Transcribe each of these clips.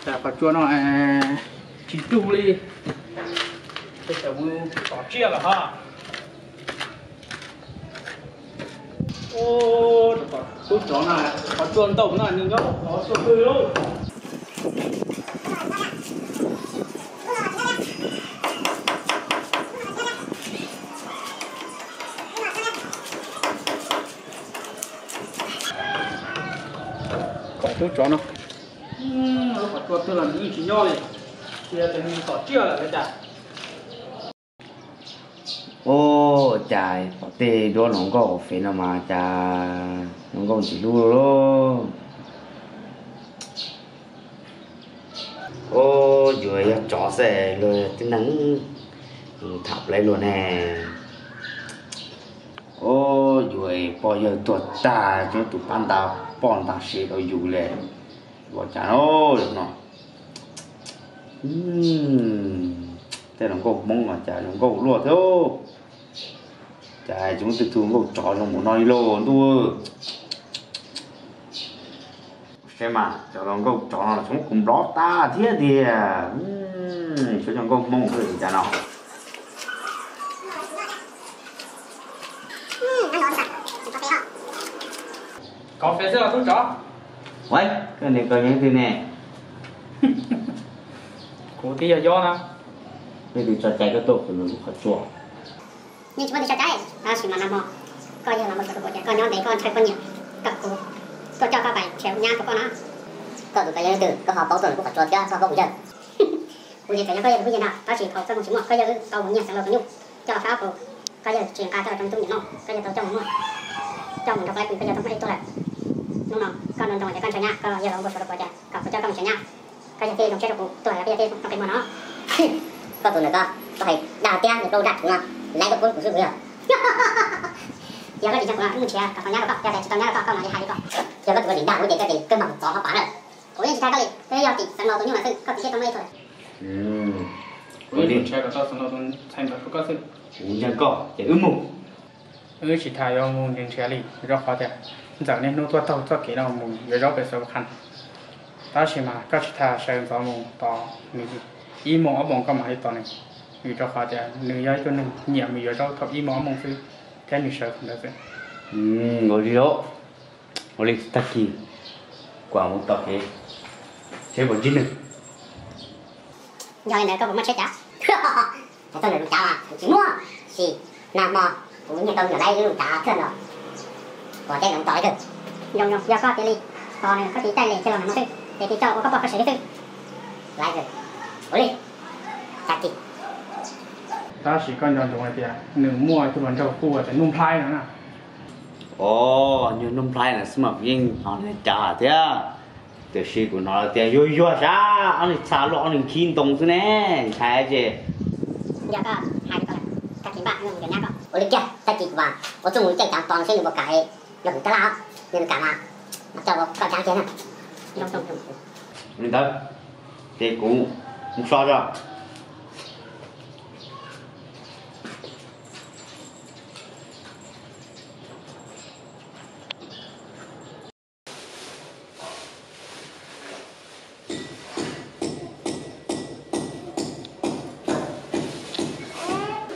Qhov tsua no tsis tu li, tej tawm mus tom tsiaj lawm hos. Tub tsov no, qhov tsua ntau no nws nyob qhov tsua twg lauj? Tub tsov no, lub qhov tsua twg los nws yeej tsis nyob li, tsis yog tias nws tom tsiaj lawm los cas. Ua cas pom tej duab hluas nkauj fev no mas cas hluas nkauj ntxim hlub lauj. Ua, yuav yog tsov xwb los yog tib neeg tham plaub luaj ne. Ua, yuav poj yawg tuag tag, coob tus pab nta poj nta sev rau yus li. Ua cas no, tej hluas nkauj Hmoob mas cas zoo nkauj luaj thiab. Cas tsis muaj tej tug nkauj tsov zoo npaum no li lauj ntuj. Saib mas cov hluas nkauj tsov no tsis muab kuv nplov tag thiab tiag. Tsuas cov nkauj Hmoob xwb cas no. Kov fev xwb los tub tsov. Ua, koj niam koj yog leej twg ne? Kuv twb yog yob na. Leej twg tso cai koj tuaj kuv lub qhov tsua? Yeej tsis muaj leej twg tso cai, tab sis mas nag hmo koj yog los mus xyuas kuv tias koj nyob ntev koj ntshaw koj nyiam kom kuv tuaj coj koj pais nrhiav nyab rau koj no. Koj tus koj yog leej twg koj ho paub tuaj kuv qhov tsua thiab koj paub kuv yawg? Kuv tsis txawm yog koj yawg tus phooj ywg ntag tab sis thaum koj mus tsis muaj koj yawg wb tau mus nyiag xeev laus tus nyuj coj los faib ob kuv, koj yawg tsis nqa coj los rau tub niam noj, koj yawg tau coj mus muag, coj mus nrog peb pw koj yawg tau muab ib tug lawm. Hnub no koj nco ntsoov tias koj ntshaw nyab koj yawg los npau suav rau kuv tias kom kuv coj koj mus nrhiav nyab, koj yawg thiaj zoo siab rau kuv tuag los koj yawg thiaj muab peb muag no. Koj tus ntawm koj, koj hais dag tiab niag plaub daj rhuv no, laiv koj pub kuv xwb kuv yog. Yog koj tsis ntseeg kuv los wb mus nrhiav kom tau nyab rau koj, yog tias tsis tau nyab rau koj koj mam li hais li koj. Yog koj tus ua tim dag kuv ces koj ces kawg mas kuv txov koj pam na. Kuv yeej tsis dag koj li, twb yog tim xeev laus tus nyuj mas xwb koj txiv thiaj tau muaj ib tug lawm. Kuv yeej nrhiav kom tau xeev laus tus ntxhais ntawd rau koj xwb. Kuv ntseeg koj ces wb mus. Wb tsis tas yuav mus nrhiav li, rau qhov tias Ntxawm niaj hnub tuaj taug txoj kev no mus yuav zaub pem Xov Khas. Tab sis mas koj tsis tas sawv ntxov mus tos nws ib moos ob moos koj mam li tos nws, vim rau qhov tias nws yog ib tug neeg nyiam mus yuav zaub thaum ib moos ob moos xwb, thiab nws sawv thaum ntawd xwb. Ua li, ua li tag kis kuv mus tos kev seb puas ntsib nws. Yog li ntawd koj puas muaj tsheb cav? Hais txog ntawm lub cav mas kuv tsis muaj, tab sis nag hmo kuv nyiag tau nyuam laib lub cav thawj no, kuv thiaj mus tos lawv kawg. Zoo zoo, yog koj tias li, tos nws koj tiv taij li thiaj los nws no xwb, ces tiv coj ua koj poj koj sev li xwb. Lawv kawg, ua li, tag kis. Tab sis koj nco ntsoov hais tias nws muaj ib tug hluas nraug hu ua tias Nuj Nplhaib no na. Os, yog Nuj Nplhaib no xwb mas kuv yeej hnov nws cav thiab. Tiam sis kuv hnov tias yuag yuag sab ob leeg txha luaj ob leeg khib ntoo xwb ne, ntshai ces. Yog koj hais li ko lawm, tag kis npaj wb mus yuav nyab koj. Ua li kiag, tag kis kuv mam ua txuj mus caij cav tos nws seb nws puas kam los kuv tab laj, yog nws kam mas coj koj cav kiag na. Li ntawd ces kuv mus so tso.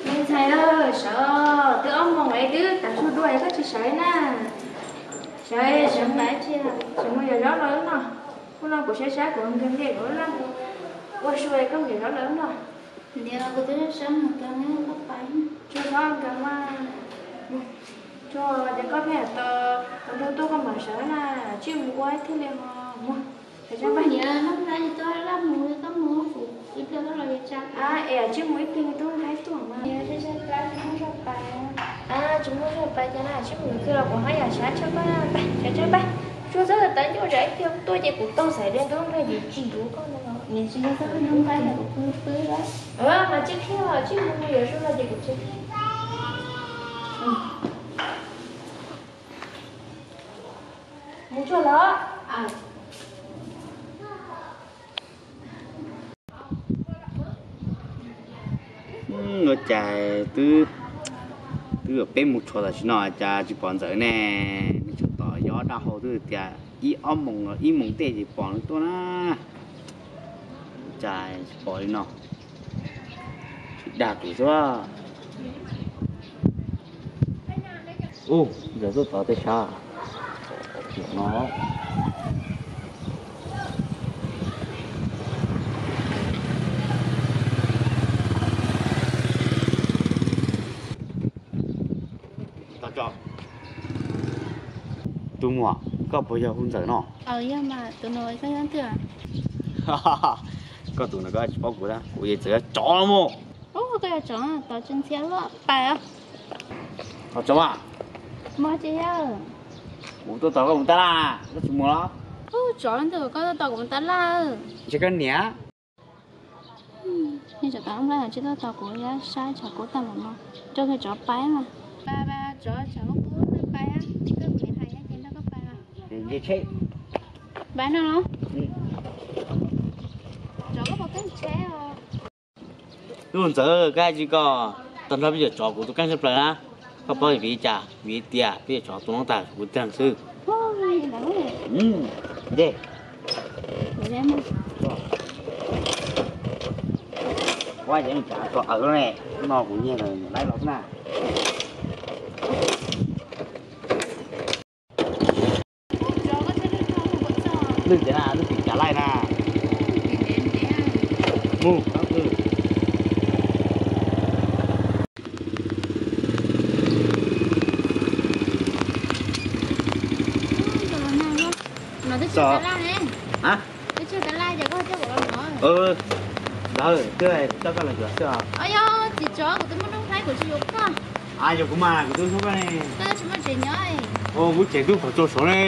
Me ntxhais, sawv, twb ob moos es twb tav su dua es koj tsis sawv na. Sawv, sawv mus yuav zaub los wb noj. Hnub no kuv saib saib kuv nkees nkees kuv ua su es koj mus yuav zaub los wb noj. Tsuas txhob nkees mas, tsuas ces koj pheej tau tus ntug tuaj koj mam sawv na, tsij mus ua ib thiaj li ho mus. Es tsij mus ib pliag tub nqaib tuaj mas. Tsis muaj zog pais ces na, tsis mus yuav kiag los kuv haj yam sab tshaj pab, sab tshaj pab. Tsuas txhob tawv ncauj zam ib pliag tuaj ces kuv tau xaiv dua ntub nqaij ces tsis yuav koj no. Mas tsis qhia, tsis mus yuav zoo no ces kuv tsis qhia. Mus tsuag los. Ua cas twb, twb peb mus tshuav tam sim no cas tsis pom Ntxawm ne? Nws tseem tom yob daj hau twb tias Ib ob moos los ib moos tej ces pom nws tuaj na. Cas tsis pom li no. Dag kuv xwb. Ub, ntxawm tuaj tod tej sab no. Tus muam, koj puas yog hu Ntxawm no? Koj tus no koj tsis paub kuv, kuv yeej txawm yog tsov los mus. Koj yog tsov, tod tsis ntxhiab luaj, pais. Tsov, kuv tuaj tos koj mus tab laj, koj tsis mus los? Tsov, koj tuaj tos kuv mus tab laj. Ntshe koj niam. Tsov tod tsis tuaj tos kuv, saib tsov kub tag npaum no, nrog kiag tsov pais mas. Pais, tsov, tsov kub pais, koj kuv hais ces nrog koj pais. Pais no los? Tsov, koj puas keej tsheb os? Tus Ntxawm, koj hais tsis koj tag nrho peb cov tsov kuv tus keej tshaj plaws na. Koj paub vim li cas? Vim tias peb cov tsov tua noob tag kuv tag xwb. Ua cas tso aws ne, no kuv nyiag lawm laib los xwb na. Lwj tiag na, lwj tim cas laij na. Mus, ntawd twb coj koj los yuav xwb os. Yog kuv mas kuv twb hlub koj ne. Kuv tsev twb qhov tsua saud ne.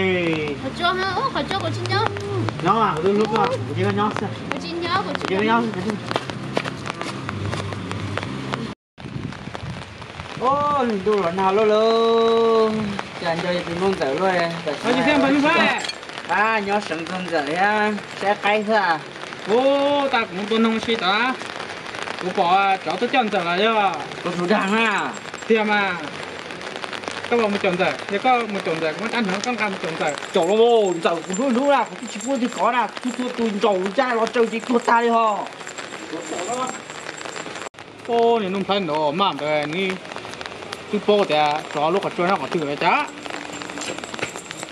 Nyob mas kuv twb hlub koj, kuv cia koj nyob xwb. Cia koj nyob xwb. Ntuj los nag luaj lauj, cas nco tus no Ntxawm luaj. Nyob seev tus Ntxawm thiab saib qaib xwb. Ub, tas kuv mus tua noog si tod, kuv pom tsov tuaj coj Ntxawm los yog. Kuv tus dag na. Tiag mas. Koj puas mus caum Ntxawm? Yog koj mus caum Ntxawm, kuv muab rab hneev koj nqa mus caum Ntxawm. Caum los, Ntxawm kuv hlub hlub na, kuv twb tsis pub twg kov na, kuv tua tus ntsaum ya los tsaws ces tuag tag li hos. Ub, niag Nuj Nplhaib no maj ntawd nws twb paub tias tsov lub qhov tsua nyob qhov twg lawm cas.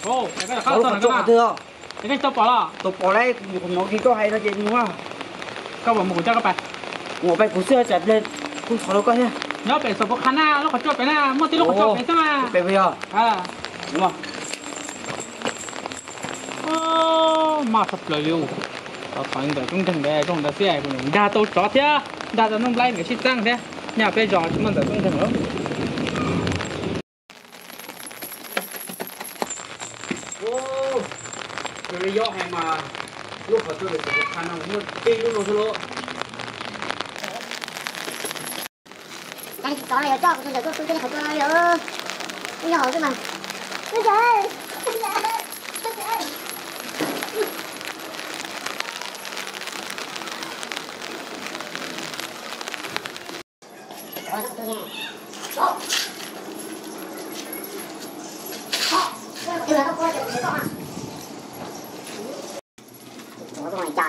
Qhov twg os? Koj tsis tau pom los? Tau pom lauj, kuv hnov kiag koj hais no ces mus. Koj puas mus kuv coj koj pais? Kuv pais kuv xwb, tsam pliag kuj thov rau koj thiab. Nyob pem saum puas qha na, lub qhov tsua pem na, muaj tib lub qhov tsua pem xwb mas. Pem pem yog. Maj tshaj plaws li. Tau ntawm tub nkeeg ntawd zoo ntawd xwb, dag tau tsov thiab dag tau Nuj Nplhaib nkawd sib txeeb thiab, nyaj peb zos tsis muaj ntawm tub nkeeg lawm. Ua li yob hais mas lub qhov tsua ntawm kuv qha no muaj tib lub no xwb lauj. Tsov no yuav coj kuv tus ntawm tuaj xwb thiab qhov tsua no yog, twb yog hauv xwb mas.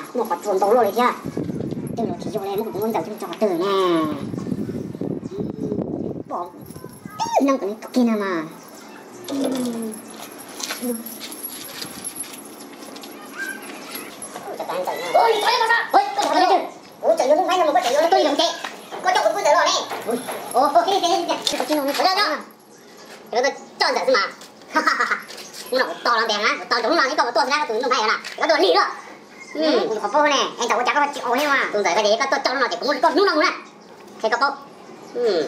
Muaj qhov tsua ntau luaj li thiab. Tej no tsis yog li, muab kuv tus ntawm coj tso qhov twg ne. Pom tib neeg kom nws tau kiag na mas. Kuv tseem yuav lub nqaib no mas koj tseem yuav lub nqaib los ne. Coj ntawm xwb mas. Hnub no kuv tos los ntev na, kuv tos ntawm hnub no thiab koj mus tuaj xwb na, koj tus ntawm nqaij na, koj tuaj lig luaj. Kuv tus qhov paub ne, es ntawm ua cas koj tsis ua thiab mas. Tus ntawm koj tias koj tuaj coj hnub no ces kuv muab koj hnub no mus na. Qhia koj paub.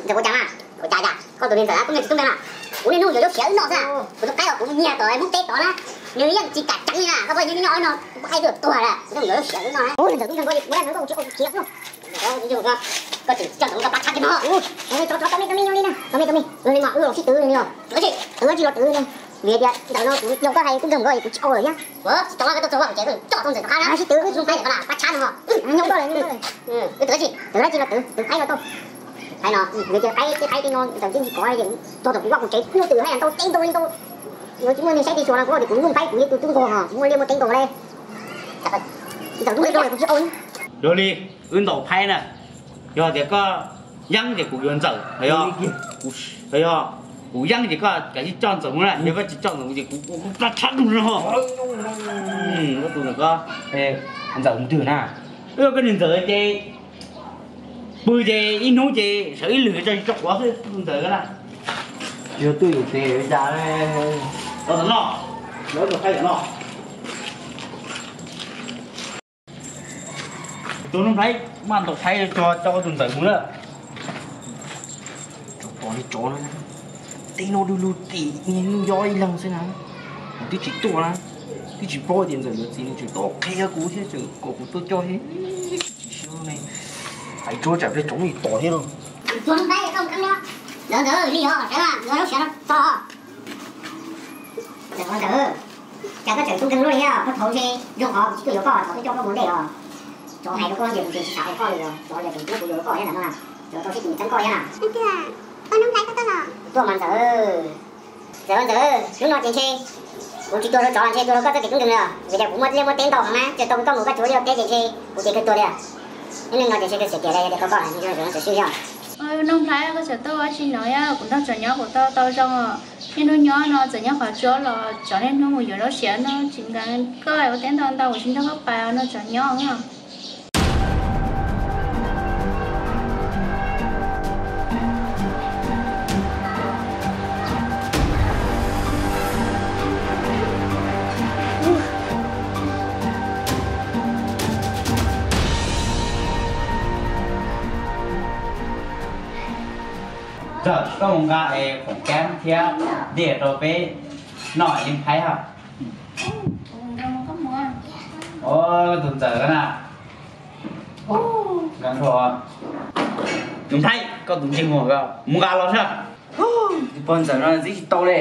Ntawm ua cas na, ua cas cas koj tus niag ntawm na, koj niag tsis tub nkeeg na. Kuv niaj hnub yuav lub siav wb noj xwb na. Kuv tus qaib uas kuv nyiag tom Hmoob teb tod na, nws yeej tsis kam ceev li na, koj pom nws nyob no, kuv qaib twb tuag lawm, kuv niaj hnub yuav lub siav wb noj na. Ntawm tub nkeeg koj ua ntawm koj tsis ua khiav xwb. Koj tseem coj ntawm koj pab tshab kiag no. Tau me, tau me, tau me, tau me, tau me, tau me, wb los sib twv li os. Twv tsis los twv li. Vim tias ntawm no kuv, yog koj hais tub nkeeg nkawd kuv tsis ua lawm thiab. Tsis tau koj tuaj txog ua kuv ces coj tau ntawm qab na. Sib twv wb sib twv ntawm qab na, pab tshab no. Nyob koj lawm, nyob koj lawm. Twv tsis, twv tsis los twv, twv qaib no tau. Qaib no, vim tias qaib, qaib tej no ntawm tib ntsis kov ces txog thaum kuv ua kuv tsev nyuj twm haib ntau teb ntau li ntau. Yog tsis muaj neeg saib tej xyuas no kuv tias kuv Nuj Phaib kuv yog tus tub nkaus, muaj liaj muaj teb nkaus li. Ntxawm tub nkaus kuv tsis ua li. Dua li, wb ntaus Phaib na, yog tias koj yeeb ces kuv yuav Ntxawm, yog, yog kuv yeeb ces koj kav tsij coj Ntxawm mus na, yog koj tsis coj Ntxawm mus ces kuv ua koj plab tshab nug no. Koj tus ntawm ko, Ntxawm mus twg na? Wb yog koj niag Ntxawm ces pw ces ib hnub ces sawv ib lwm tso tso quav xwb tus Ntxawm na. Yog twj ywm ces cas, los tom no, los tom Phaib tom no. Tus Nuj Phaib maj ntaus Phaib tso coj tus Ntxawm mus na. Tsov pom li tsov na, tej no du lug tim niag Nuj Yob ib leeg xwb na. Kuv twb tsis tuaj na, twb tsis paub tias Ntxawm yuav txiv, nws tseem tuaj qhia kuv thiab tseem kom kuv tuaj coj thiab. Tsis siab ne, hais tsuag tsam pliag tsov muab yus tom thiab lauj. Tus Nuj Phaib, Ntxawm, Ntxawm, li os, sawv, yuav lub siav no txog. Ntxawm, Ntxawm, cas koj tseem tub nkeeg luaj li thiab, koj thaum ntshe zoo qhov kuv tsis tuaj yuav koj, thaum twb coj koj mus ntej os. Tsov hais rau koj ces kuv tseem tsis xav hais koj li os, tsov yog tseem hlub kuv yuav koj thiab ntag no, tsov tau sib tus txeeb koj thiab na. Tuaj mas Ntxawm. Ntxawm, Ntxawm, hnub no ces ntshe kuv tsis tuag rau tsov los ntshe tuag rau koj txoj kev tub nkeeg li os, vim tias kuv muaj liaj muaj teb ntau heev na, tsis tau koj mus koj tsuav liaj teb ces ntshe kuv ces kawg tuag li. Hnub no ces ntshe kawg xiam tias yog tias tau koj los ntshe Ntxawm xwb yog. Nuj Phaib, koj tseem tuaj ua dab tsi no thiab? Kuv nrog tsov nyob kuv tau tau zoo os. Niaj hnub nyob no txawm nyob qhov tsua los tsov niaj hnub mus yuav zaub siav no, tsis nkees koj ua teb ntau ntau kuv tsis nrog koj pais os, nrog tsov nyob os. Ntxawm, koj mus nqa es khoom kab thiab dej rau peb noj ib phaib ha. Tus Ntxawm na. Nqa rau. Tus Phaib, koj tus ntsej muag ko mus nqa los sab. Pog Ntxawm no txib tsis tau li.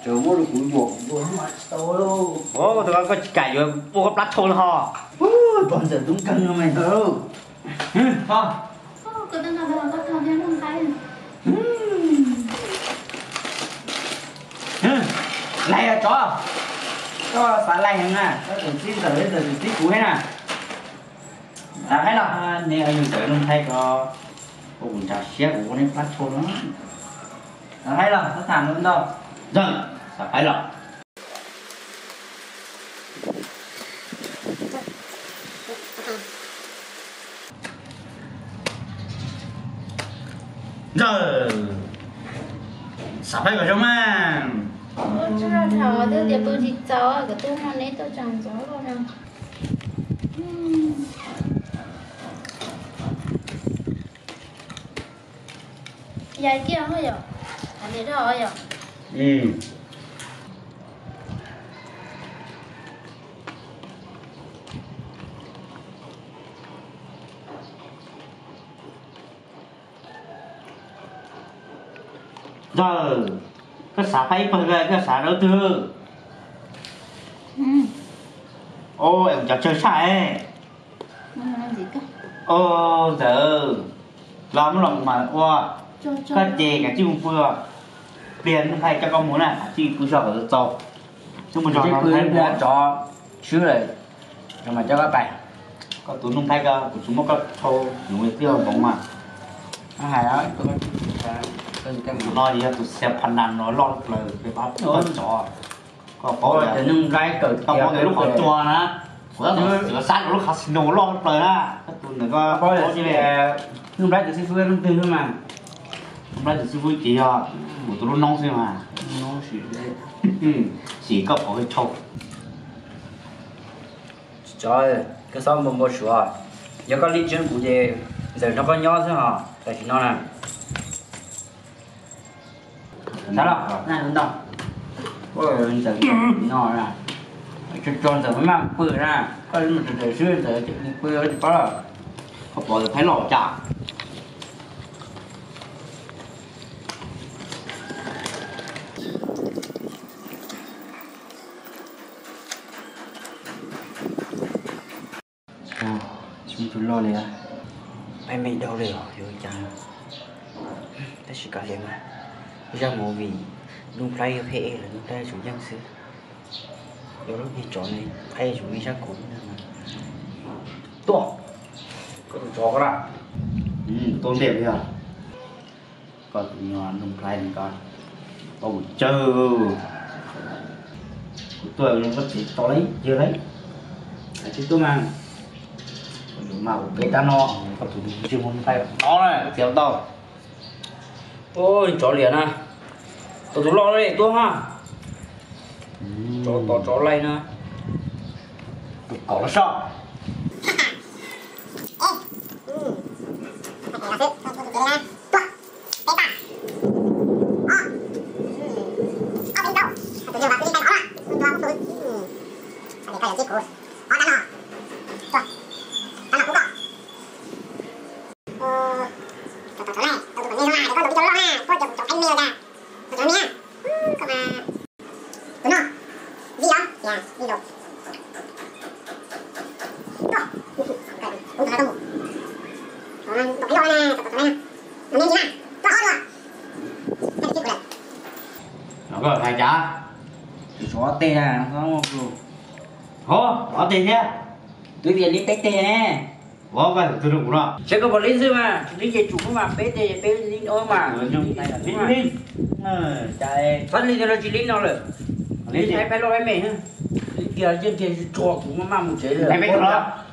Tseem muab rau kuv yuam kuv yuam mas tsis tau lauj. Tus ko koj tsis kam yuav ua koj plab tshau no ho. Pog Ntxawm tub nkeeg no mas. Laig os tsov, koj xav laig heev na, koj tseem txib Ntxawm, Ntxawm tseem txib kuv thiab na. Xav haib los, nej yug Ntxawm Nuj Phaib ko, ua kuv ntshav siab kuv ua nej plab tshau no. Xav haib los, xav tham ntau. Ntxawm, xav haib los. Ntxawm, xav haib kom zoo mas. Tsis tau tham twb tias pw tsis txaus, kom twb nrog neb tuaj tsaug ntxov los no. Yai kiag ho yom, hais tias zog yom. Ntxawm, koj xav pab ib pawg, koj xav rau twg? Os, es kuv cov tsawg saj es. Os, Ntxawm, los muab los kuv mam ua. Koj ces kav tsij mus pw, pliag Nuj Phaib coj koj mus na, kav tsij pw zog kom txaus. Twb mus zog no Nuj Phaib mus tsov swb lawm, mas coj koj pais. Koj tus Nuj Phaib ko kuv tsis muab koj thau, nws twb yog npoov mas. Hais no yog tus xia pha nas no loj plaws, tsov. Koj paub tias Nuj Nplaib kawm, koj paub tias lub qhov tsua na, kuv tab tom xav rau lub casino loj plaws na. Koj tus ntawm ko paub tias Nuj Nplaib tus xib fwb leej twg xwb mas. Nuj Nplaib tus xib fwb ces yog kuv tus lub noob xwb mas. Sim koj qhov tsau. Tsov, koj txhob npau npau suav. Yog koj lig tseeb kuv ces Ntxawm nrog koj nyob xwb hos, tam sim no na. Xav los, naj ntau. Ntxawm no na, tso Ntxawm maj pw na, koj mus tso Ntxawm swb Ntxawm pw tsis paub los. Koj pom Ntxawm Phaib los cas? Tsis muaj tus loj li, peb me dhau li os, yuav ua cas. Tab sis kav liam mas, zaj movie Nuj Nplhaib yog pheej ev lawm, Nuj Nplhaib tsum yeej xwb. Yog lub niag tsov ne, Nplhaib tsum ib sab kuv na. Tuaj, koj tus tsov ko na. Tuaj ntiaj li os. Koj tus nyuag Nuj Nplhaib ko, koj mus tsawg. Kuv tuaj koj tsis tau lawm, yog lawm. Tsis tuaj mas, kuv yuav mas kuv peb tab no, koj tus ntsej muag Nplhaib no na, txiav tau. Ua tsov liam na, tus tus loj li tuaj ha. Tsov tom tsov laij na, tus kaum los soj. Koj hais cas? Tus tsov ob teg na, hov, ob teg thiab. Twb tias li peb teg ne. Ua koj tus twg rau kuv no? Saib koj puas li xwb mas, li ces tsum muab mas, peb teg peb li ob mas. Txhob li no, tsis li no lawm. Li peb loj peb me, li tias yeej tiag tsuag kuv maj maj mus tsev.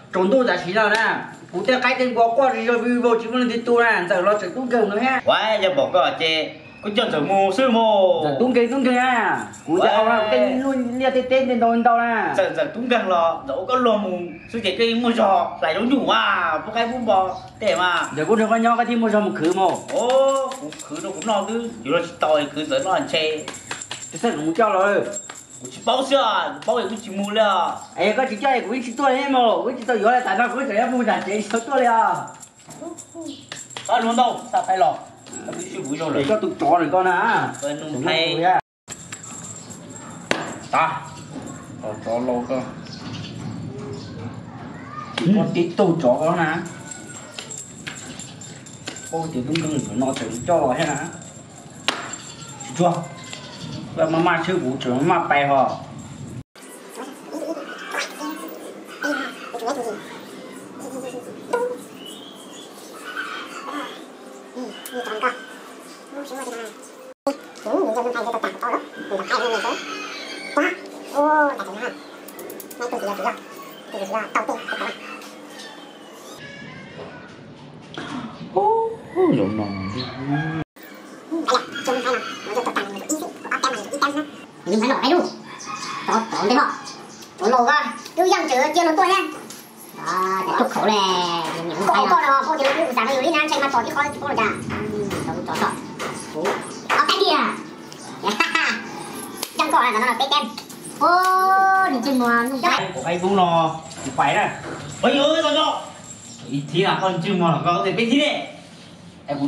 Tsaus ntuj tam sim no na, kuv tej qaib tej npua quaj zig zog vij vog tsis muaj leej twg tu na, Ntxawm los tseem tub nkeeg no thiab. Ua yog pom koj ces kuv coj Ntxawm mus xwb mog. Ntxawm tub nkeeg tub nkeeg na, kuv tej au tej liaj tej teb tej ntau ntau na. Ntxawm Ntxawm tub nkeeg los Ntxawm ua koj luag mus xwb ces koj yeej muaj zog hlais zoo nyuj mas pub qaib pub npua tej mas. Ntxawm kuj nrog koj nyob koj thiaj muaj zog mus khwv mog. Kuv khwv rau kuv noj xwb, yuav luag tsis tau khwv Ntxawm noj ntshe. Txhob mus coj los. Kuv tsis paub xwb, kuv paub es kuv tsis mus li os. Es koj tsis coj es kuv yeej tsis tuaj li mog, kuv yeej tsis tau yuav li, tam no kuv tseem yuav mus zam tsev tsis tau tuaj li os. Koj lub ntau, xaj phaib los. Koj tus tsov no koj na. Tag, tus tsov laus koj. Koj tib tug tsov koj na. Paub tias tub nkeeg no tseem coj los thiab na. Tsis tsuag, koj maj maj tshwb kuv tseem maj pais hos. Ub, zaum no. Tus laus ko twb yeej tseem cia luag tuaj thiab. Koj no paub tias lub kuv xav no yus li na ntshe mas tos tib qho tsis paub los cas. Kuv ob tab tiag. Yeej koj no peb tab. Ub, ntsej muag Nuj Nplhaib. Kuv qaib dub no kuv pais na. Ib thib no koj ntsej muag los koj peb thib ne. Peb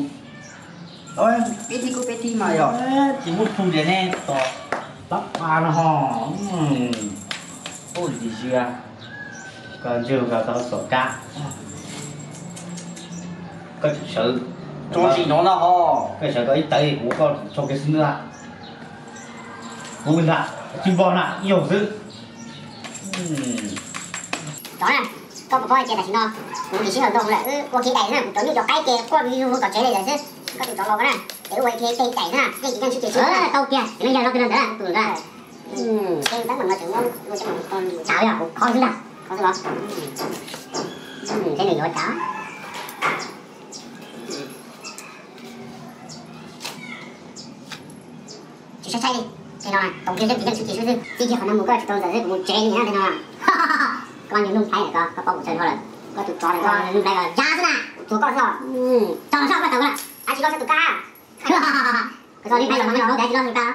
thib kuj peb thib mas yog tsis muaj plhu tias ne, tos tab pa no ho. Ub, tsis sia, koj ntsej muag koj tom kab. Koj tsis sawv, koj sawv koj ib tawv kuv koj tso kiag xwb ntag. Kuv ntag, tsis npog na, ib zaug xwb. Tsov na, koj puas paub hais tias tam sim no kuv tus sij hawm ntau lawm, wb ua kev cai na, kuv cov nyuj cov qaib ces quaj vij vog kom tsev li lawm xwb. Koj tus tsov laus ko na, ces wb ua kev cai na, yeej tsis yeej sib ces sib tau tiag, ces nws yog no twg no ntawd tus ntawd. Txawm yog kuv khov xwb ntag, khov xwb los. Thiab nws yuav cas. Tsis saib saib li, tej no toom kiag yeej tsis yeej sib ces sib xwb, tib kiag qhov no mus koj tsis tau Ntxawm xwb kuv mus tsev li na tej no. Koj ua niag Nuj Nplhaib lawm ko, koj paub kuv txawj dhau lawm, koj tus tsov lawm ko, Nuj Nplhaib ko ya xwb na, kuv tsuav koj xwb os. Tso los soj koj tawm ko na, ab tsis koj sab tus kab. Koj tso Nuj Nplhaib los no, koj tsis koj tus kab.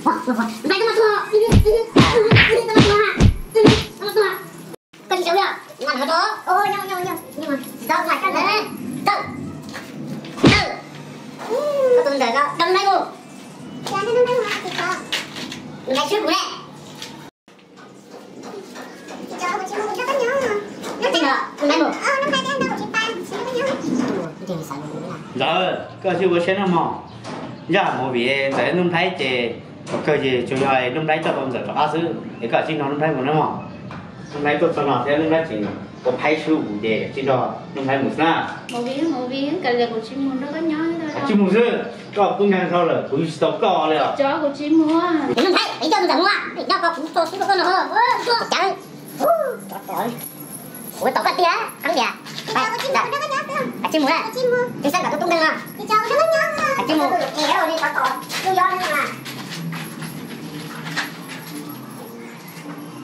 Koj tsis sawv li, tsis txhob ua koj ntawd, tawm, tawm, koj tus ntawd ko, Nuj Nplhaib mus, Nuj Nplhaib swb kuv ne. Ntawd koj tsis ua siab no mog. Yog movie ntawm Nuj Nplhaib ces thaum kawg ces tsuas yog Nuj Nplhaib coj tau Ntxawm rov qab xwb, es koj tsis nrog Nuj Nplhaib mus na mog. Nuj Nplhaib tuaj txog no thiab Nuj Nplhaib tseem ua phaib sub ces tsis nrog Nuj Nplhaib mus xwb na. Movie, movie, kuv tsis mus nrog koj nyob. Tsis mus xwb, koj tub nkeeg dhau lawm, kuv tsis tau koj li os. Kuv tsis mus. Nuj Nplhaib, es coj Ntxawm mus, nyob ko kuv tso sub rau koj no. Kuv tau koj tiag, qab tias. Tsis mus na, tsis mus, tsis xav kom tus tub nkeeg no. Tsis mus, kuv yuav no.